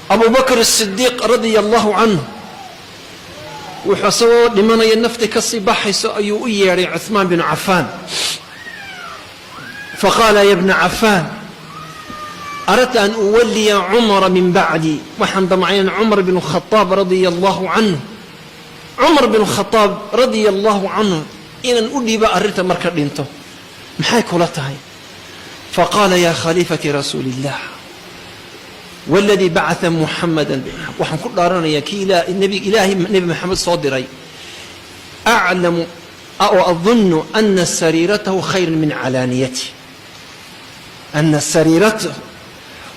Abu Bakr Sidiiq radia Allahu canhu wuxuu isagoo dhimanaya, nafti kasii baxayso, ayuu u yeedhay Cuثmaan binu Cafaan. Faqaala: "Ya bna Cafaan, أردت أن أولي Cumara min bacdii, waxaan damcay in Cumar bn Khadaab radia Allahu canhu, Cumar bin Khadaab radia Allahu canhu, inaan u dhiibo arrinta marka dhinto. Maxay kula tahay?" Faqaala: "Ya khaliifati rasuuli illah, wاladii bacaa Muxamada, waxaan ku dhaaranayaa kii Ilaahay Nebi Maxamed soo diray, أعلم وأظن أن سريرته خير من calaaniyatih, أن سريرته,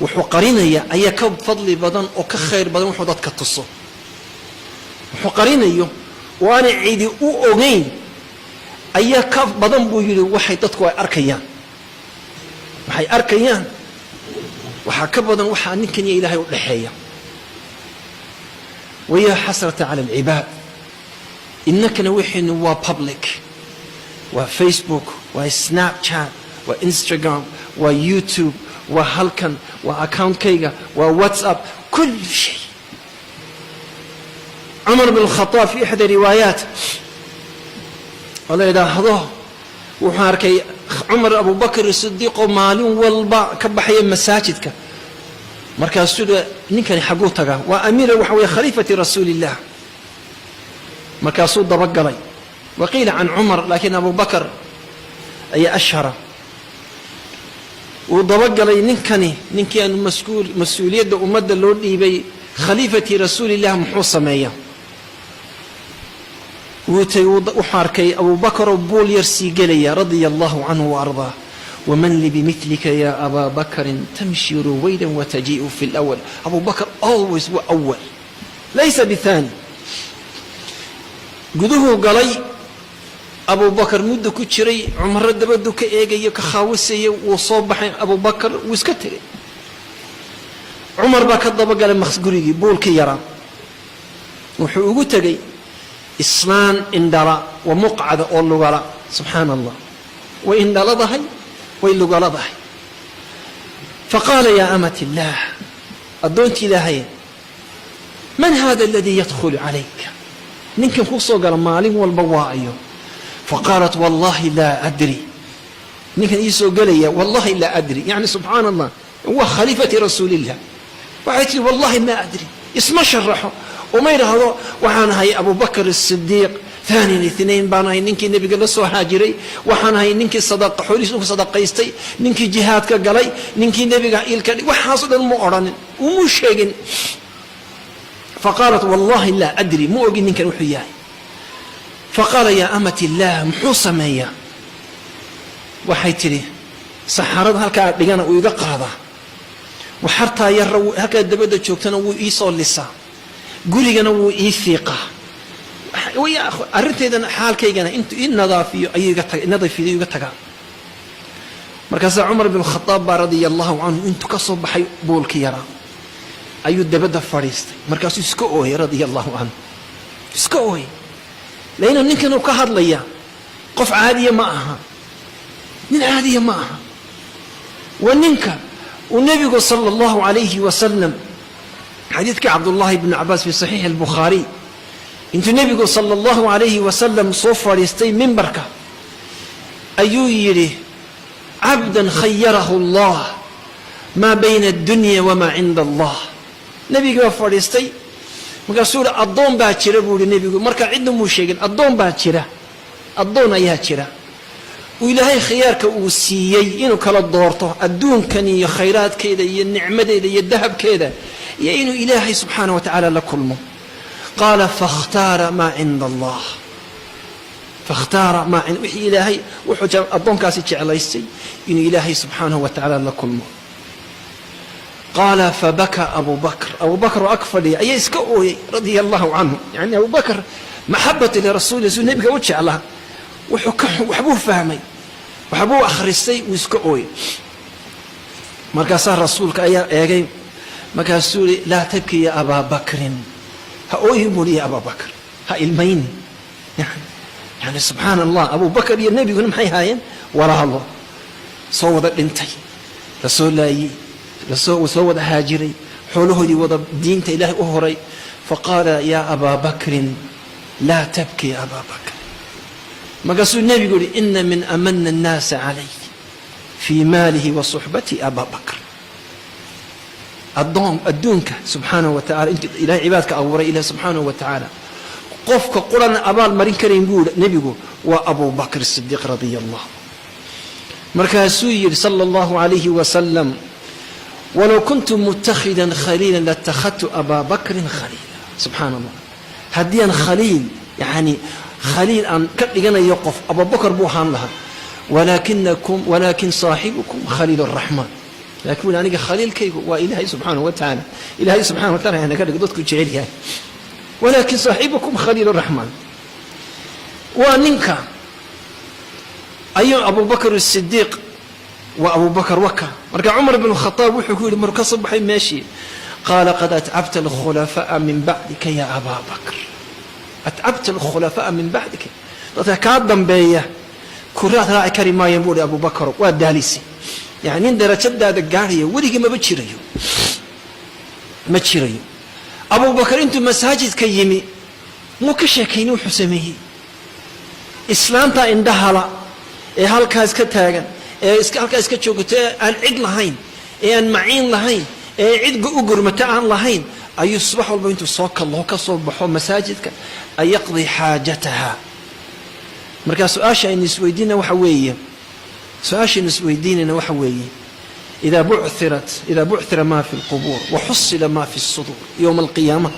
wuxuu qarinaya ayaa ka fadli badan oo ka khayr badan wuxuu dadka tuso. Wuxuu qarinayo oo aanay cidi u ogeyn ayaa ka badan," buu yidhi, "waxay dadku ay arkayaan. Waxay arkayaan waxaa ka badan waxaa ninkan iyo Ilaahay u dhexeeya." ويا حسرة على العباد, innakana wixiinu waa public, waa Facebook, waa Snapchat, waa Instagram, waa YouTube, waa halkan, waa accountkayga, waa WhatsApp, كل شيء. Cumar bin Khadaab, في إحدى riwaayaat oo la yidhaahdo, wuxuu arkay Cumar Abubakr Sidiiqoo maalin walba ka baxaya masaajidka. Markaasuu ninkani xagguu tagaa? Waa amiira, waxa weye khaliifati rasuuli illah. Markaasuu dabagalay. وقيل can Cumar, laakiin Abu Bakr ayaa ashhara. Wuu dabagalay ninkani, ninkii aanu mas-uuliyadda ummadda loo dhiibay, khaliifati rasuulillah, muxuu sameeya? Wuu tagay, wuxuu arkay Abubakar oo buul yar sii gelaya, radia Allahu canhu وأرضاه. "ومن لي بمثلك يا أبا بكر، تمشي رويدا وتجيء في الأول." Abu Bakr always waa أول، ليس بثاني. Guduhuu galay Abu Bakar, muddo ku jiray. Cumaro dabadu ka eegayo, ka khaawisaya. Wuu soo baxay Abu Bakar, wuu iska tegay. Cumar baa ka dabagalay gurigii, buulkii yaraa. Wuxuu ugu tegey islaan indhala wa muqcada oo lugala. Subxaana Allah, way indhaladahay, way lugaladahay. فقال: "يا أمة الله, addoontii Ilaahay, من هذا الذي يدخل عليك? Ninkan kuu soo gala maalin walba waa ayo?" فقالت: "والله لا أدري." Ninkan ii soo gelaya, والله لا أدري. Yani subxaan Allah, waa khaliifati rasuulillah. Waxay tihi: "والله ما أدري." Isma sharaxo, uma yidhaahdo waxaan ahay Abu Bakr Asidiiq, ثاني اثنين baan ahay, ninkii nebiga la soo haajiray waxaan ahay, ninkii sadaqa xoolihiis ku sadaqaystay, ninkii jihaadka galay, ninkii nebiga ilka. Waxaaso dhan mu odhanin, umuu sheegin. فقالت: "والله لا أدري." Ma ogin ninkan wuxuu yahay. فقال: "يا أمة الله, muxuu sameeyaa?" Waxay tidhi: "Saxarada halkaa dhigana uu iga qaadaa, waxartaa yarra halkaa dabadda joogtana wuu ii soo lisaa, gurigana wuu ii fiiqaa, arrinteydana xaalkaygana intuu ii nadaafiyo ayuu iga taga, nadiifiyo iga tagaa." Markaasaa Cumar bin Khadaab baa, radia Allahu canhu, intuu ka soo baxay buulkii yaraa ayuu dabadda fadhiistay. Markaasuu iska ooyay, radia Allahu canhu, iska ooyay, laino ninkan uu ka hadlaya qof caadiya ma aha, nin caadiya ma aha. Waa ninka uu nebigu sala Allahu calayhi wasalam, xadiidkii Cabdullaahi bnu Cabaas fi saxiixi Albukhaariy, intuu nebigu sala Allahu calayhi wasalam soo fadhiistay mimbarka ayuu yidhi: "عبدا خيره الله ما بين الدنيا وما عند الله." Nebigi baa fadhiistay, markaasuu yihi: "Addoon baa jira," buu yihi nebigu. Marka cidna muu sheegin. Addoon baa jira, addoon ayaa jira uu Ilaahay khiyaarka uu siiyey inuu kala doorto adduunkan iyo khayraadkeeda iyo nicmadeeda iyo dahabkeeda iyo inuu Ilaahay subxaana wa tacaala la kulmo. قال: "فاختار ما عند الله." فاختار ما wixii Ilaahay, wuxuu addoonkaasi jeclaystay inuu Ilaahay subxaanahu wa tacaala la kulmo. قال: فبكى أبو بكر. Abu Bakr oo ag fadhiya ayaa iska ooyey, radia Allahu canhu. Yani Abu Bakr maxabati lirasuuli, suu nebiga u jeclaa, wuxuu ka waxbuu fahmay, waxbuu akhristay, wuu iska ooyey. Markaasaa rasuulka ayaa eegay, markaasuu yihi: "لا تبكي يا أبا بكر." Ha ooyin, buu ya Abaa Bakr, ha ilmayni. Yani subxaan Allah, Abu Bakr iyo nebiguna maxay haayeen? Walaalo soo wada dhintay, lasoo laayey, lasoo soo wada haajiray, Xoolahoodii wada diinta Ilaahay u horay. Faqaala: "Yaa Abaa Bakrin, laa tabki ya Abaa Bakr." Markaasuu nebigu yihi: "Ina min amana annaasa calay fii maalihi wa suxbati Abaa Bakr." Addoon adduunka, subxaanahu wa tacala, intuu Ilahay cibaadka abuuray, Ilahi subxaanahu wa tacaala qofka qurana abaal marin karayn buu nebigu waa Abu Bakr Sidiiq radia Allah. Markaasuu yidhi sala Allahu alayhi wasalam: "Walow kuntu mutakhidan khaliila latakhadtu Abaa Bakrin khaliila." Subxaan Allah, haddii aan khaliil, yani khaliil aan ka dhiganayo qof, Abubakar buu ahaan lahaa. Walaakinakum, walaakin saaxibukum khaliil araxmaan. Lakin wuli aniga khaliilkaygu waa Ilaahay subxaanahu wa tacaala. Ilaahay subxana wa taala naga dhigo dadku jecel yahay. Walaakin saaxibukum khaliil raxmaan. Waa ninka ayuu Abubakr Sidiiq, waa Abubakar waka. Marka Cumar bn Khadaab wuxuu ku yidhi maruu ka soo baxay meeshii, qaala: "Qad atcabta alkhulafaa min bacdika ya Abaa Bakr, atcabta alkhulafaa min bacdika." Dadka kaa dambeeya kuraad raaci kari maayeen, buu hi Abubakaro, waa daalisi. Yani nin darajadaada gaadhaya weligii maba jirayo, ma jirayo. Abubakar intuu masaajidka yimi muu ka sheekayni wuxuu sameeyey. Islaantaa indhahala ee halkaas ka taagan, ee halkaa iska joogto, ee aan cid lahayn, ee aan maciin lahayn, ee cid u gurmata aan lahayn, ayuu subax walba intuu soo kallo ka soo baxo masaajidka an yaqdi xaajataha. Markaa su-aasha aynu isweydiina waxa weeye, su-aashaynu isweydiinayna waxa weeye: idaa bucthira ma fi lqubuur waxusila ma fi الsuduur yowma alqiyaama,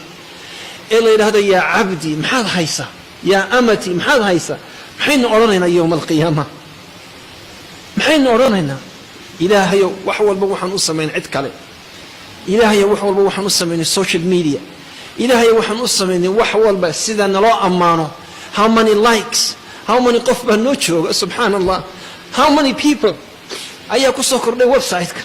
ee la yidhahdo: "Yaa cabdi, maxaad haysaa? Yaa amati, maxaad haysaa?" Maxaynu odhanaynaa yowma alqiyaama? Maxaynu odhanaynaa? Ilaahayow, wax walba waxaan u samayn cid kale. Ilaahayow, wax walba waxaan u samaynay social media. Ilaahayow, waxaan u samaynay wax walba sida naloo ammaano. How many likes, how many qof baa noo jooga? Subxaan Allah, how many people ayaa ku soo kordhay website-ka?